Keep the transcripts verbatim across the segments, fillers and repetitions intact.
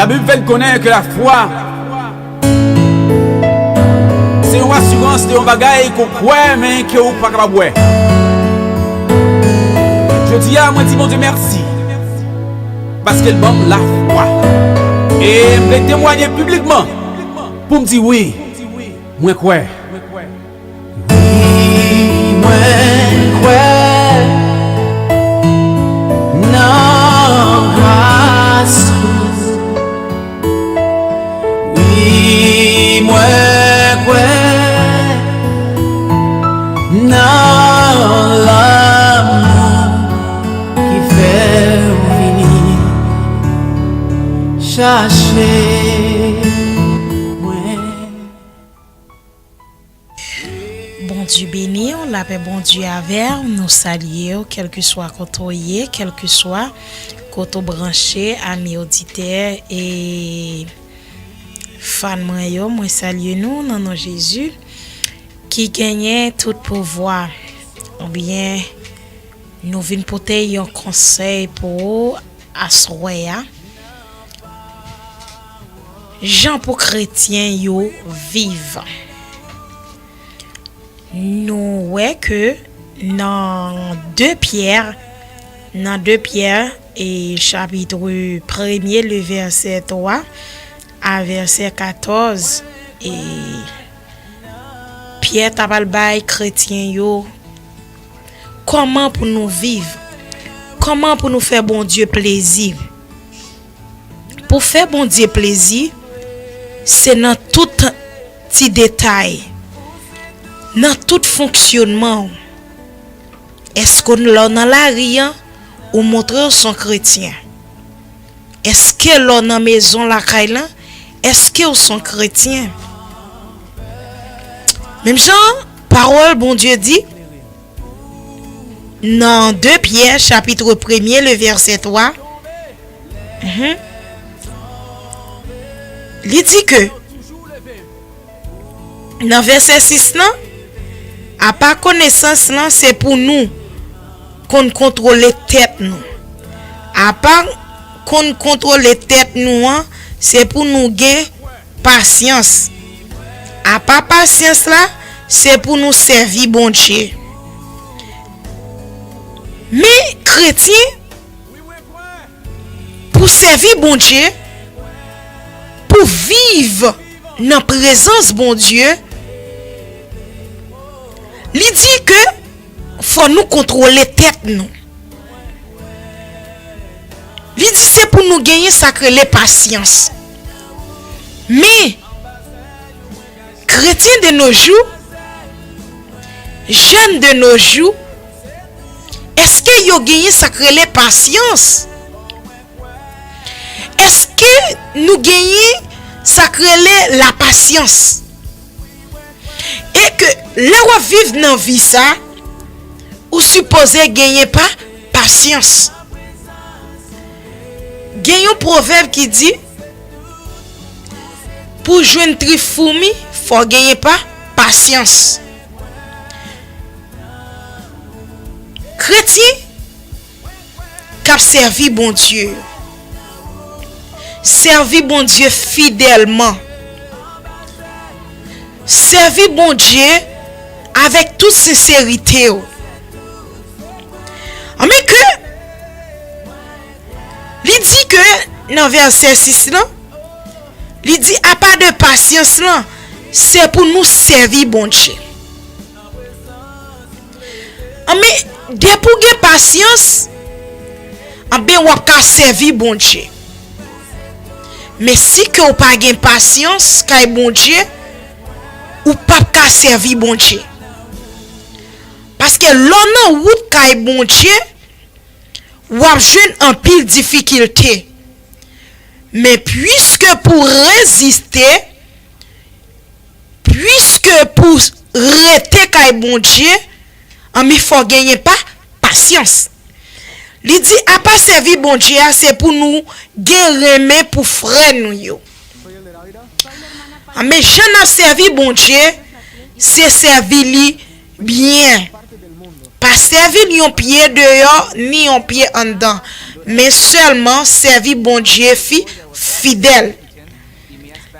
Labib fè n konnen ke lafwa se yon asirans de yon bagay ke w kwè, men ke w pa kapab wè. Jodi a, mwen di Bondye mèsi, paske l ban m lafwa. E m vle temwaye piblikman pou m di wi, mwen kwè. Wi, mwen kwè nan gras ou. Wi, mwen kwè nan lanmou ki fè w vini chache mwen. Bondye beni w, lapè Bondye avè w. Nou salye w, kèlkeswa kote w ye, kèlkeswa kote w branche, ami oditè e fan mwen yo, mwen salye nou nan non Jezi ki genyen tout pouvwa. Ebyen, nou vin pote yon konsèy pou ou aswè a. Jan pou kretyen yo viv. Nou wè ke nan de Pyè, nan de Pyè e chapit premye, le vèsè twa a vèsè katòz, e Pyè t ap al bay kretyen yo kòman pou nou viv, kòman pou nou fè Bondye plezi. Pou fè Bondye plezi, se nan tout ti detay, nan tout fonksyonman w. Èske lè w nan lari a, ou montre w se yon kretyen? Èske lè w nan mezon lakay lan, èske w se yon kretyen? Menm jan pawòl Bondye di nan de Pyè chapit premye, le vèsè twa, mhm, li di ke nan vèsè sis lan, apa konesans lan se pou nou konn kontwole tèt nou. Apa konn kontwole tèt nou an, se pou nou gen pasyans. Apa pasyans la, se pou nou sèvi Bondye. Men kretyen, pou sèvi Bondye, pou viv nan prezans Bondye, li di ke fò nou kontwole tèt nou. Li di se pou nou genyen sa k rele pasyans. Men, kretyen de nos jours, jèn de nos jours, èske yo genyen sa k rele pasyans? Èske nou genyen sa k rele lapasyans? E ke lè w ap viv nan vi sa, ou sipoze genyen pa, pasyans. Gen yon pwovèb ki di, pou jwenn trip foumi, fò genyen pa, pasyans. Kretyen k ap sèvi Bondye yo, sèvi Bondye fidèlman. Sèvi Bondye avèk tout senserite w. Anben ke li di ke nan vèsè sis lan, li di apa de pasyans lan, se pou nou sèvi Bondye. Anben, depi w gen pasyans, anben w ap ka sèvi Bondye. Men si ke w pa gen pasyans kay Bondye, ou p ap ka sèvi Bondye. Paske lè w nan wout kay Bondye, w ap jwenn anpil difikilte. Men piske pou reziste, piske pou rete kay Bondye, anben fò genyen pa, pasyans. Li di apa sèvi Bondye a, se pou nou gen renmen pou frè nou yo. Anben jan n ap sèvi Bondye, se sèvi li byen. Pa sèvi l yon pye deyò, ni yon pye anndan, men sèlman sèvi Bondye fi, fidèl.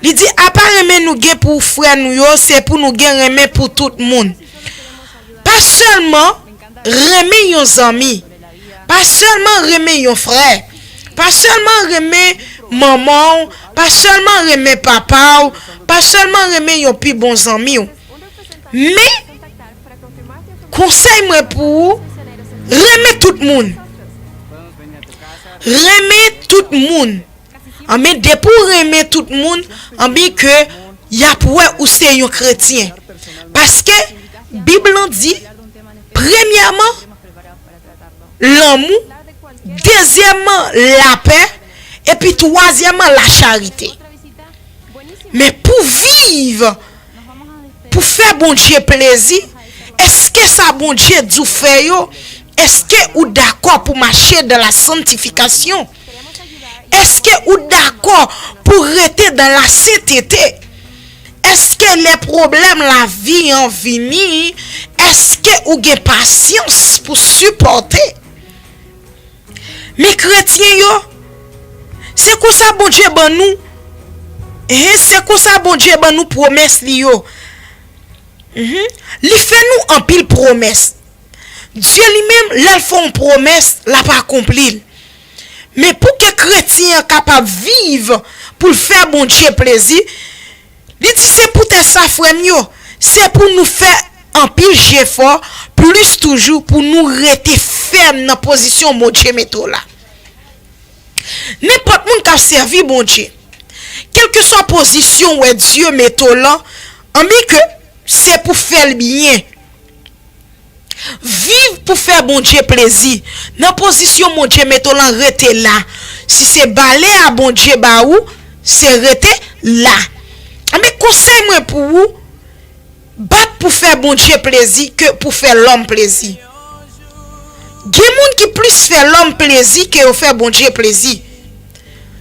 Li di, apa renmen nou gen pou frè nou yo, se pou nou gen renmen pou tout moun. Pa sèlman renmen yon zanmi, pa sèlman renmen yon frè, pa sèlman renmen manman w, pa sèlman renmen papa w, pa sèlman renmen yon pi bon zanmi w. Men, konsèy mwen pou ou, renmen tout moun. Renmen tout moun. Anben, depi w renmen tout moun, anben ke y ap wè ou se yon kretyen. Paske Bib lan di, premyèman, lanmou, dezyèmman, lapè, epi twazyèmman, lacharite. Men pou viv, pou fè Bondye plezi, èske sa Bondye di w fè yo, èske ou dakò pou mache dans la sanctification? Èske ou dakò pou rete dans la sainteté? Èske lè pwoblèm lavi an vini, èske ou gen pasyans pou sipòte? Men kretyen yo, se konsa Bondye ban nou, hen, se konsa Bondye ban nou pwomès li yo. Mhm. Li fè nou anpil pwomès. Dye li menm, lè l fè yon pwomès, l ap akonpli l. Men pou ke kretyen an kapab viv, pou l fè Bondye plezi, li di, se poutèt sa, frè m yo, se pou nou fè anpil jefò, plis toujou pou nou rete fèm nan pozisyon Bondye mete w la. Nenpòt moun k ap sèvi Bondye, kèlkeswa pozisyon w wè Dye mete w lan, anben ke se pou fè l byen. Viv pou fè Bondye plezi. Nan pozisyon Bondye mete w lan, rete la. Si se balè a Bondye ba ou, se rete la. Anben, konsèy mwen pou ou, bat pou fè Bondye plezi ke pou fè lòm plezi. Gen moun ki plis fè lòm plezi ke yo fè Bondye plezi.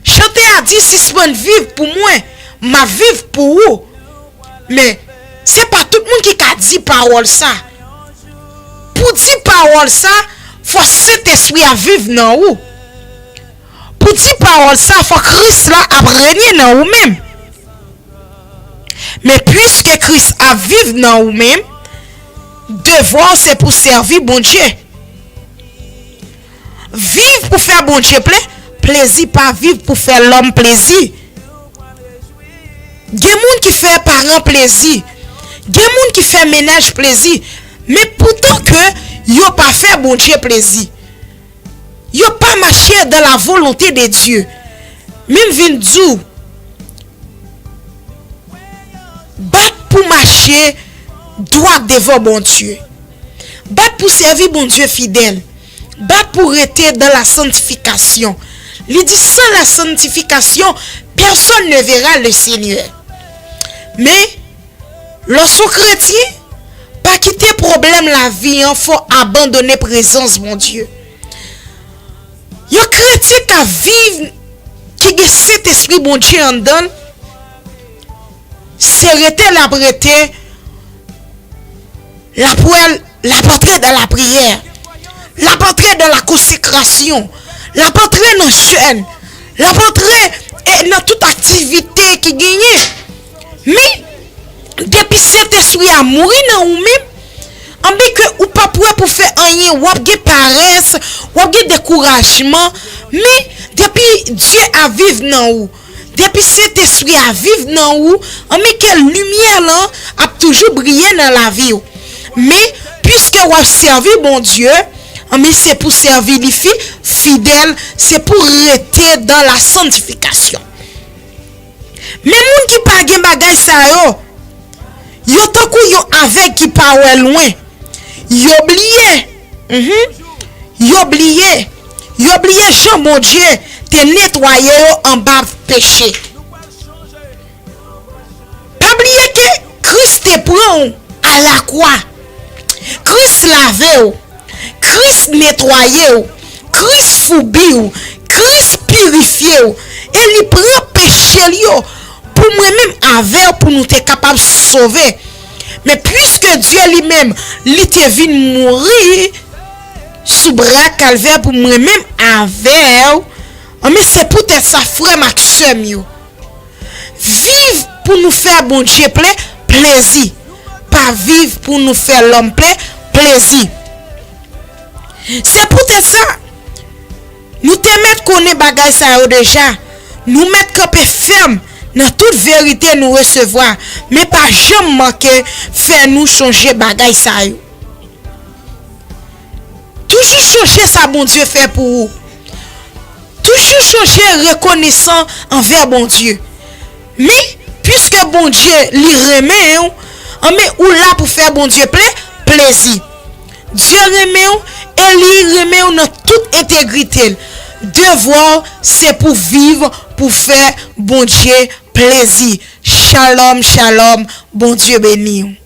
Chantè a di, sispann viv pou mwen, m ap viv pou ou. Men, se pa tout moun ki ka di pawòl sa. Pou di pawòl sa, fò Sentespri a viv nan ou. Pou di pawòl sa, fò Kris la ap renye nan ou menm. Men piske Kris ap viv nan ou menm, devwa w se pou sèvi Bondye. Viv pou fè Bondye ple-, plezi, pa viv pou fè lòm plezi. Gen moun ki fè paran plezi. Gen moun ki fè mennaj plezi. Men poutan ke yo pa fè Bondye plezi. Yo pa mache dans la volonté de Dieu. Men m vin di w, bat pou mache dwat devan Bondye. Bat pou sèvi Bondye fidèl. Bat pou rete dans la sanctification. Li di, sans la sanctification, personne ne verra le Seigneur. Men, lè w se yon kretyen, pa kite pwoblèm lavi an fè w abandone prezans Bondye. Yon kretyen k ap viv, ki gen Sentespri Bondye anndan l, se rete l ap rete, l ap wè l, l ap antre nan lapriyè, l ap antre nan lakonsekrasyon, l ap antre nan jèn, l ap antre, e, nan tout aktivite ki genyen. Men, depi Sentespri a mouri nan ou menm, anben ke ou p ap wè pou fè anyen, w ap gen parès, w ap gen dekourajman. Men, depi Dye a viv nan ou, depi Sentespri a viv nan ou, anben ke limyè lan ap toujou briye nan lavi w. Men, piske w ap sèvi Bondye, anben se pou sèvi li fi-, fidèl, se pou rete dans la sanctification. Men moun ki pa gen bagay sa yo, yo tankou yon avèg ki pa wè lwen. Yo bliye. Mhm. Yo bliye. Yo bliye jan Bondye te netwaye yo anba peche. Pa bliye ke Kris te pran w a lakwa. Kris lave w. Kris netwaye w. Kris foubi w. Kris pirifye w. E li pran peche l yo pou mwen menm avè w, pou nou te kapab sove. Men piske Dye li menm, li te vin mouri sou bra Kalvè pou mwen menm avè w, Anben, se poutèt sa, frè m ak sè m yo, viv pou nou fè Bondye ple, plezi. Pa viv pou nou fè lòm ple, plezi. Se poutèt sa, nou te mèt konnen bagay sa yo deja. Nou mèt kanpe fèm nan tout verite nou resevwa, men pa janm manke fè nou chonje bagay sa yo. Toujou chonje sa Bondye fè pou ou. Toujou chonje rekonesan anvè Bondye. Men, piske Bondye, li renmen w, anben, ou la pou fè Bondye ple, plezi. Dye renmen w, e li renmen w nan tout entegrite l. Devwa w, se pou viv pou fè Bondye plezi. Shalom, shalom, Bondye beni w.